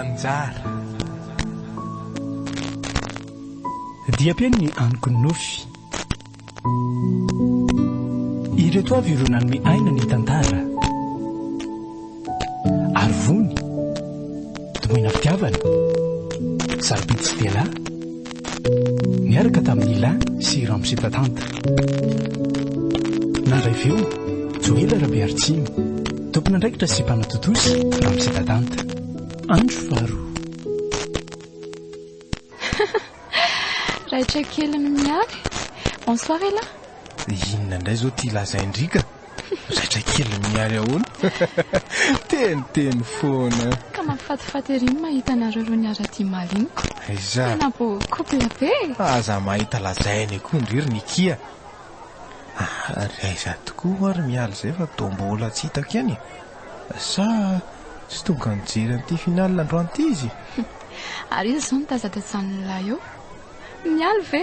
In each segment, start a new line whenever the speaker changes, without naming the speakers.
Anjara.
Diam-piain'ny Anoky ny Nofy. Ireto avy ireo nanome aina ny tantara. Arivony, Domoina Fitiavana, Sarobidy Stella, niaraka tamin'i Lin sy Ramose Tatanta. Nandray feo, Joela Rabearitsimo, tompon'andraikitra sy mpanatontosa, Ramose Tatanta. Andro faharoa.
Raitra kely ny mialy. Bonsoir elah.
Inona indray izao ity lazain-dry ka? Raitra kely mialy ahoana? Teniteny foana.
Ka mahafatifaty ery ny mahita anareo roa niara-dia omaly iny ko.
Aiza?
Tena beau couple be e!
Aza mahita lazaina koa ndry ry Nicky a! Ary aiza tokoa ho'a ry Mialy izay fa toa mbola tsy hitako ihany e! Sa tsy tonga nijery an'ity finale androany ity izy?
Ary iza izao no tazatazan'lah eo? Mialy ve?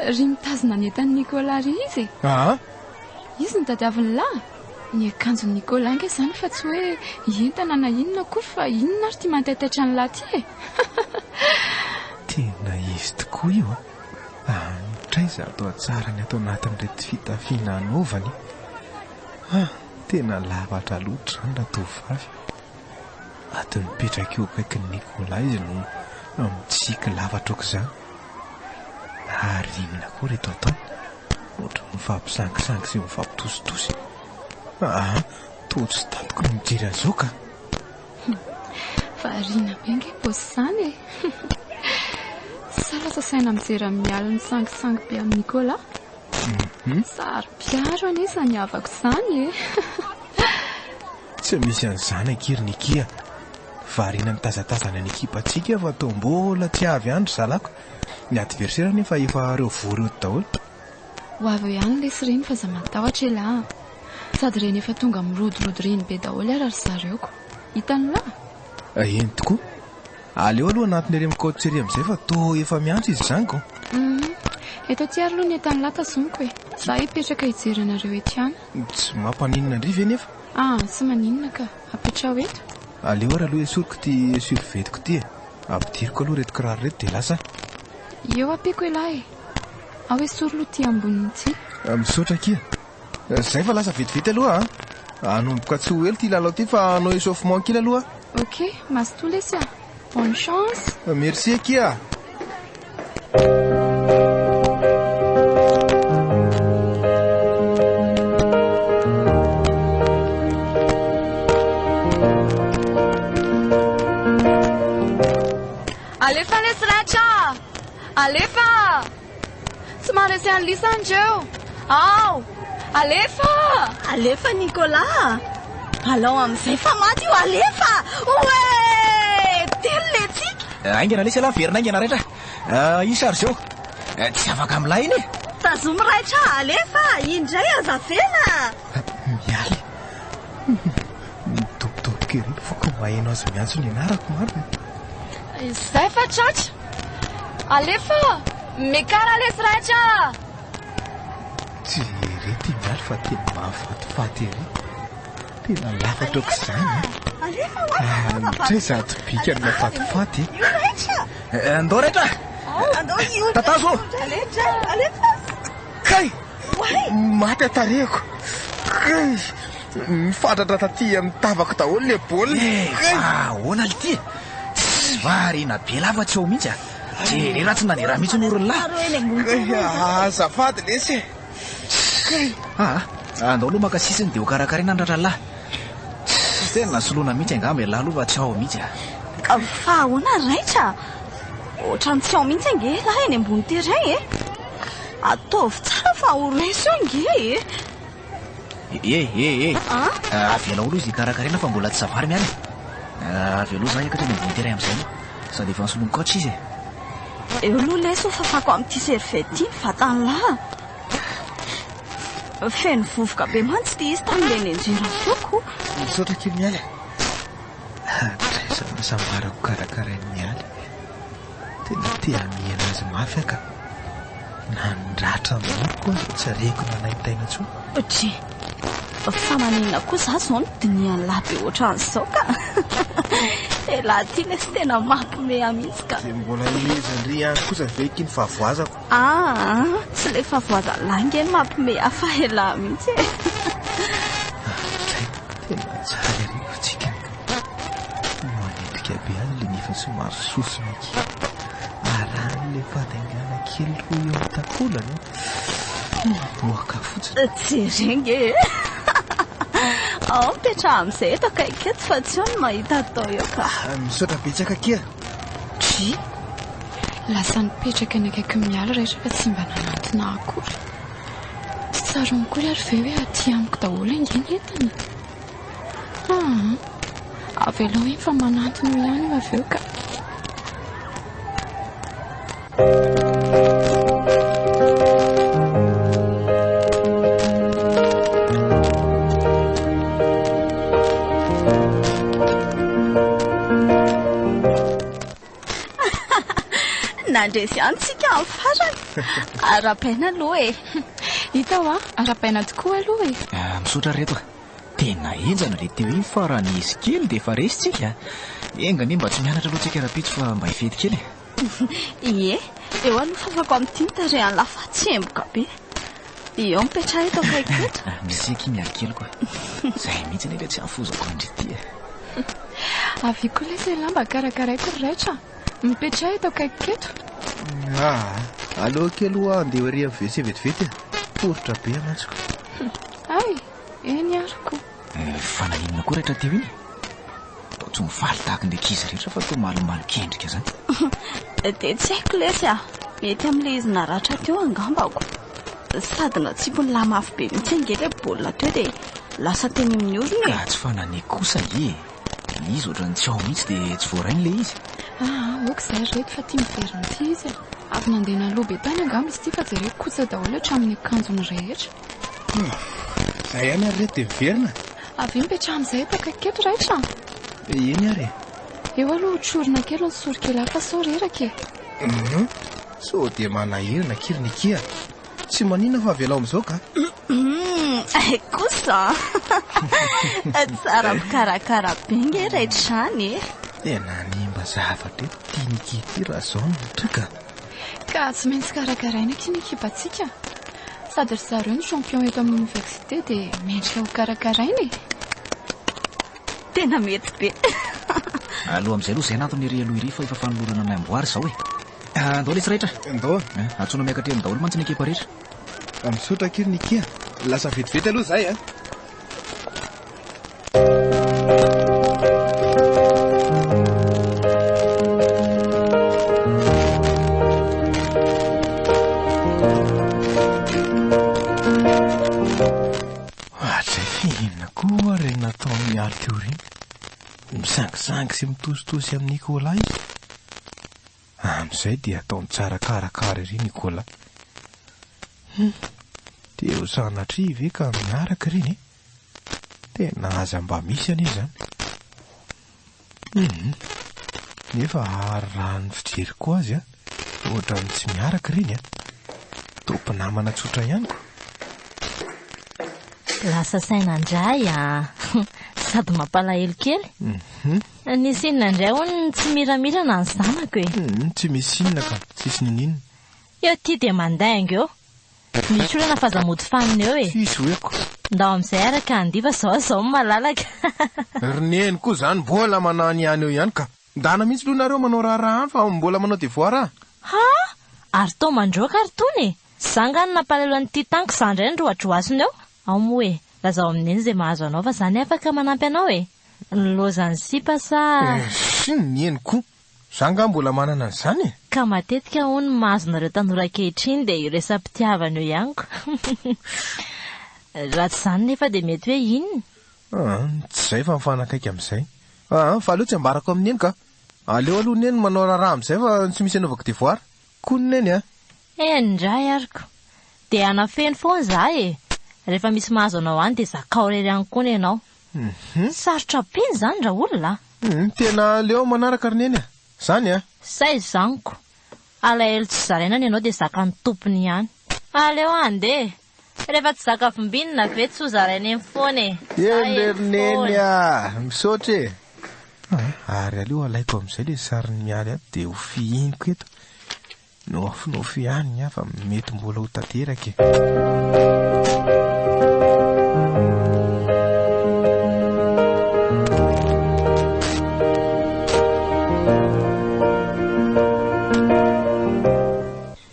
Ry mitazona ny entan'i Nicolas ry izy e!
Aa!
Izy no tadiavin'lah! Ny akanjon'i Nicolas ange izany fa tsy hoe entana na inona akory fa inona ary ity mahataitaitra an'lah ity e!
Tena izy tokoa io an! Hatraiza ato hatsara ny ato anatin'ireto fitafiana anaovany? Ah! Tena lavatra loatra izany ratovovavy. Ato mipetraka eo akaikin'i Nicolas izy no mitsiky lavatra aok'izany. Ary inona koa ireto ataony? Ohatran'ny mifampisangisangy sy mifampitositosy. Aa! Toa tsy tantiko ny mijery an'izao ka!
Variana be ange boss izany e! Sa lasa saina mijery an'i Mialy misangisangy be amin'i Nicolas? Saro-piaro anie izany havako izany e!
Tsy misy an'izany akia ry Nicky a! Variana mitazatazana ny ekipantsika fa toa mbola tsy avy any ry zalako. Ny adversaire anefa efa ireo voa ireo daholo.
Ho avy eo ihany lesy ireny fa aza matahotra elah a! Sady ireny efa tonga mirodorodo ireny be daholo ara ry zareo ko! Hitan'lah?
Eny tokoa. Aleo aloha hanantona ery amin'ny coach ery amin'izay fa toa efa miantso izy izany ko!
Hum. Eto aty ary aloha ny entan'lah tazomiko e! Za hipetraka hijery anareo eto ihany.
Tsy mampaninona an-dry ve nefa?
Ah, tsy maninona ka. Apetraho eto.
Aleo ary aloha esoriko ity survêt-ko ity e. Ampidiriko aloha ireto kiraro ireto dia lasa aho.
Eo ampiako elah e. Ao esory aloha ity amboniny ity.
Misaotra akia. Zay fa lasa vetivety aloha an. Hanomboka tsy ho ela ity lalao ity fa hanao échauffement kely aloha aho.
Ok, mazotoa lesy a. Bonne chance.
Merci akia.
Alefa lesy raitra a! Alefa! Tsy maharesy an'i Lisa ndreo! Ao! Alefa!
Alefa Nicolas a! Alao amin'izay fa maty io alefa! Oee! Telo le tsika!
Haingana lesy ialahy miverina haingana raitra a! Iny chargeo! Tsy afaka milay iny e!
Tazomy raitra a! Alefa! Indray aza avela!
Mialy! Midobodoboka ery ny foko maheno azy miantso ny anarako marina.
Izay fa tratra! Alefa! Mekara lesy raitra a!
Tsy ireto i Mialy fa tena mahafatifaty ery. Tena lafatra aok'izany a!
Alefa ho aza
Ah, Hatraiza ato bika ny mahafatifaty
Io raitra!
Andao raitra!
Andao io!
Tatazo!
Alefa! Alefa!
Kay!
Oay!
Maty atarehiko! Kay! Mifatratra taty amin'ny tavako daholo ilay baolina.
Eh,
Kay!
fa ahoana l'ty? Tsy variana be lava tsy ao mihitsy a! Jereo raha tsy nandeha raha mihitsy ny orin'lah.
Kay, azafady lesy e! Kay!
Aa, andao aloha maka sisiny dia ho karakaraina ny ratran'lah. Tsy tena soloina mihitsy angamba ialahy aloha fa tsy ao mihitsy a!
Fa ahoana raitra? Ohatran'ny tsy ao mihitsy ange ialahy eny ambony terrain e! Ataovy tsara fa ho resy eo ange e!
Eh eh eh! Avelao aloha izy hikarakaraina fa mbola tsy ça va ry Mialy e! Avelao za hiakatra eny ambony terrain amin'izay aloha. Sady efa nisoloan'ny coach izy e!
Eo aloha lesy ho fafako amin'ity serviette ity ny vatan'lah. Feno vovoka be mantsy ity izy tamin'ilay nianjera teo ko.
Misaotra kely Mialy a! Hatraiza no hasambarako karakarain'i Mialy. Tena te hamihina azy mafy aho ka. Na ny ratra amin'ny oroko aza tsy reko nanaintaina intsony.
Dry, fa maninona koa za zao no dinihan'lah be ohatran'izao ka. Elah ty lesy tena mampime ahy mihitsy ka.
Dia mbola hihezan-dry ihany kosa ve akia ny fahavoazako?
Aa, tsy ilay fahavoazan'lah ange no mampime ahy fa elah mihitsy e.
Dray, tena tsara ery ny fitsikiny ka. Manendrika be azy ilay nifiny somary sosona kely. Arahin'ilay fandaingana kely roa eo amin'ny takolany an. Miboaka fotsiny.
Jereo nge e. Ao mipetraha amin'izay eto akaiky eto fa tsy eo no mahita atao eo ka.
Ah, misaotra betsaka akia.
Dry. Lasa nipetraka eny akaikin'i Mialy raitra fa tsy mba nanantona ahy akory. Tsy tsaroany akory ary ve hoe aty amiko daholo ange ny entana? Aa, avelao iny fa manantona eo ihany io avy eo ka.
Nandresy ihany tsika amin'ny farany. Arahabaina aloha e.
Hita hoa, arahabaina tokoa aloha e.
Ah, misaotra ry reto a. Tena henjana le teo iny fa raha nisy kely dia efa resy tsika. Enga anie mba tsy mianatra aloha tsika rahampitso fa mba hifety kely e.
Ie, eo aloha fafako amin'ity ny tarehan'lah fa tsemboka be. Eo mipetraha eto akaikiko eto.
Merci akia mialy kely koa. Zay mihitsy anie le tsy hafozako an-dry ity e.
Avia koa lesy elah mba karakaraiko ry raitra a. Mipetraha eto akaikiko eto.
Aa, aleo kely hoa andeha ho ery amin'ny WC vetivety e. Poritra be mantsy ko.
Hay, eny ary ko.
Fa naninona koa raitra teo iny e? Toa tsy mifaly tahaka ny ankizy rehetra fa toa malomalok'endrika izany.
Dia tsy haiko lesy a! Mety amin'ilay izy naratra teo angambako. Sady natsipin'i lahy mafy be mihitsy ange ilay baolina teo dia lasa teny amin'ny orony e.
Ka tsy fanane kosa ange e! Izy ohatran'ny tsy ao mihitsy dia tsy voarainy ilay izy.
Aa, ok izay ry reto fa tia miverina ity izy e! Avy nandeha naloha be tany angamba izy ity fa jereo kotsa daholo hatramin'ny akanjony rehetra.
Zay ihany ary reto dia miverina.
Avia mipetraha amin'izay eto akaiky eto raitra a.
Eny ary e.
Eo aloha hotsorina kely ny sorok'elah fa sao reraka e.
Hum, sao dia manahirana akia ry Nicky a. Tsy maninona fa avelao amin'izao ka.
Hum, hay kosa an. Tsara mpikarakara be nge raitra izany e.
Tena hanimba zavatra eto ity Nicky ity raha izao no mitohy ka.
Ka tsy maintsy karakaraina akia ny ekipantsika. Sady ry zareo no champion eto amin'ny université dia mendrika ho karakaraina e.
Tena mety be.
Aloha amin'izay aloha izay anatony ery aloha ery fa efa fanolorana ny amboara izao e. Andao lesy raitra.
Andao.
Antsoina miakatra eny daholo mantsy ny ekipa rehetra.
Misaotra akia ry Nicky a. Lasa vetivety aloha izahay a. Hatrizay fihinana koa ary nataon'i Mialy teo ireny. Misangisangy sy mitositosy amin'i Nicolas izy. Amin'izay dia ataony tsara karakara ery Nicolas. Hum, dia ho sanatria ve ka miaraka ireny e? Tena aza mba misy anie izany. Hum, nefa ary raha ny fijeriko azy an, ohatran'ny tsy miaraka ireny an. Toa mpinamana tsotra ihany ko.
Lasa saina indray an! Sady mampalahelo kely. Nisy inona indray hono no tsy miramirana ny zanako e?
Tsy misy inona ka, tsisy niniana.
Eo ity dia mandainga eo. Misy olana fa aza mody fanina eo e!
Tsisy hoeko.
Ndao amin'izay araka handihy fa zao zao no malalaka.
Ry neny koa zany mbola manany ihany eo ihany ka. Ndana mihitsy aloha nareo manao raharaha any fa mbola manao devoir a!
Ha! Ary toa mandroaka ry tony e! Za nga no nampalahelo an'ity tanko za ndray no roadroasina eo? Ao moa e! Lazao amin'i neny izay mahazo anao fa za ne afaka manampy anao e! Ny lozan'ny sipa sa.
Sy ny neny koa! Za nga mbola manana an'izany e!
Ka matetika hono ny mahazo nareo tanora ankehitriny dia io resa-pitiavana io ihany ko. Raha tsy izany nefa dia mety hoe inona?
Aa, tsy izay fa mifanakaiky amin'izay. Aa, fa aleo tsy ambarako amin'i neny ka. Aleo aloha neny manao raharaha amin'izay fa tsy misy anaovako devoir. Kony neny a!
Eny indray ary ko. Dia hanafeno foana za e! Rehefa misy mahazo anao any dia zakao irery ihany koa ny anao. Sarotra be izany raolona a!
Hum, tena aleo manaraka ry neny a! Zany a!
Zay izany ko! Alahelo tsy zaraina ny anao dia zakan'ny tompony ihany. Aleo handeha e! Rehefa tsy zaka vimbinina ve tsy ho zaraina eny foana e!
Eny re ry neny a! Misaotra e! Ary aleo alaiko amin'izay ilay sarin'i Mialy ato dia ho fihiniko eto. Nofinofy ihany ny ahy fa mety mbola ho tanteraka e.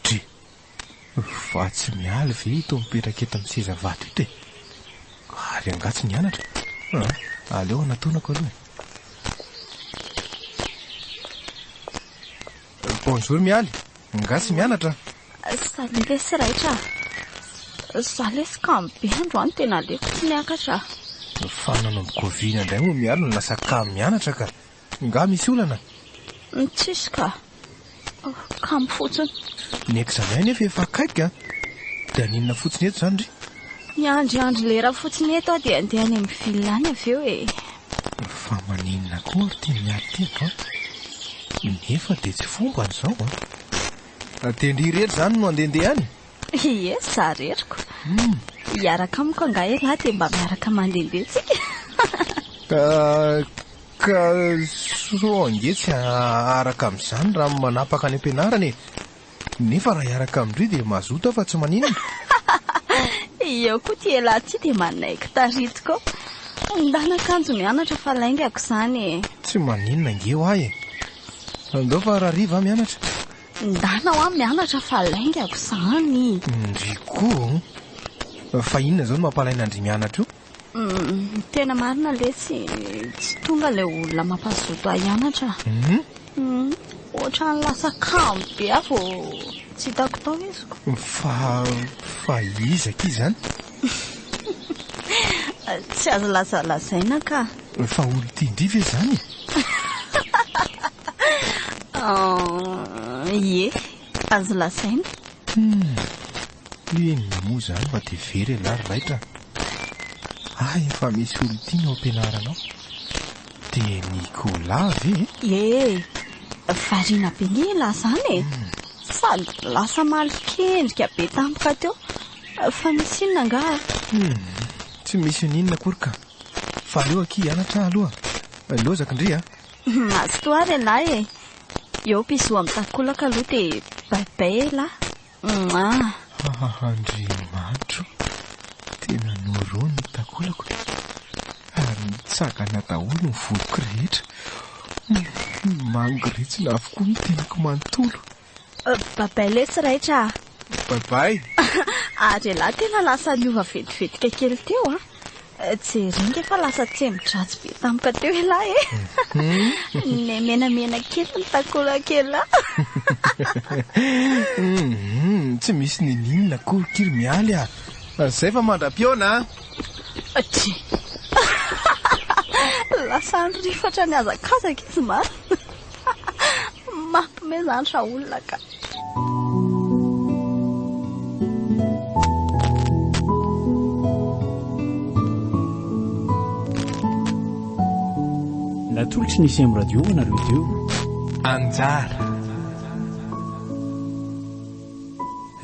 Dry. Fa tsy mialy ve ito mipetraka eto amin'ny seza vato ito e? Ary angaha tsy nianatra? Ah, aleo anatonako aloha e. Bonjour Mialy, nga tsy mianatra?
Salut lesy raitra a! Za lesy kamo be androany tena aleoko tsy miakatra a!
Fa nanomboka oviana indray moa Mialy no lasa kamo mianatra ka? Nga misy olana?
Tsisy ka! Kamo fotsiny.
Ny examen nefa efa akaiky a! Dia haninona fotsiny eto izany ry?
Miandriandry lera fotsiny eto aho dia andeha any amin'ny ville any avy eo e!
Fa maninona koa ary ity mialy ity an? Nefa dia tsy fombany izao an! Dia ndry irery izany no handehandeha any?
Ie, za reriko. Hiaraka amiko angaha ialahy dia mba miaraka mandehandeha tsika?
Ka ka sao ange tsy haharaka amin'izany raha manapaka any am-pianarana e! Nefa raha hiaraka amin-dry dia mazoto aho fa tsy maninona.
Eo koa ty elah ty dia manaiky taritiko eo. Ndana akanjo mianatra fa laingako izany e.
Tsy maninona ange hoa e. Andao fa rahariva aho mianatra.
Ndana hoa mianatra fa laingako izany.
Ndry koa. Fa inona izao no mampalaina an-dry mianatra io?
Ny tena marina lesy tsy tonga ilay olona mampazoto ahy hianatra. Ohatran'ny lasa kamo be aho vao tsy hitako tao izy ko.
Fa fa iza akia izany?
Tsy azo lazalazaina ka.
Fa olon-tian-dry ve izany e?
Ie, azo lazaina.
Hum. Inona moa izany fa dia very ialahy ry raitra a! Hay efa misy olon-tiana ao am-pianarana ao. Dia Nicolas ve e?
Ie, variana be anie ialahy izany e! Sady lasa malikendrika be tampoka teo. Fa misy inona angaha?
Hum, tsy misy n'inona akory ka. Fa aleo akia hianatra aho aloha. Lozako ndry a!
Mazotoa ary ialahy e! Eo bisous amin'ny takolaka aloha dia bye bye elah. Mwah.
Andriamanitro, tena noroany ny takolako ary nitsangana daholo ny voloko rehetra. Mangoritsina avokoa ny tenako manontolo.
Bye bye lesy raitra a.
Bye bye.
Ary elah tena lasa niova vetivetika kely teo a. Jereo nge fa lasa tsemo-dratsy be tampoka teo elah e. Ne menamena kely ny takolak'elah.
Tsy misy niniana akory kiry Mialy a. Zay fa mandra-pihaona
a. Dry. Lasa nirifatra nihazakazaka izy marina. Mampime zany ra olona ka.
Natolotry ny CM Radio ho anareo teo.
Anjara.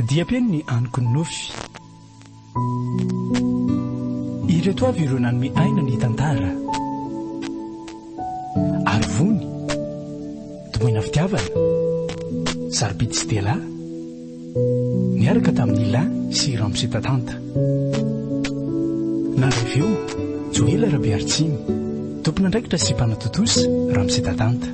Diam-peno ny anoky ny nofy. Ireto avy ireo nanome aina ny tantara. Arivony, Domoina fitiavana, Sarobidy Stella, niaraka tamin'i Ila sy Ramose Tatanta. Nandray feo, Joela Rabearitsiny, tompon'andraikitra sy mpanatontosa, Ramose Tatanta.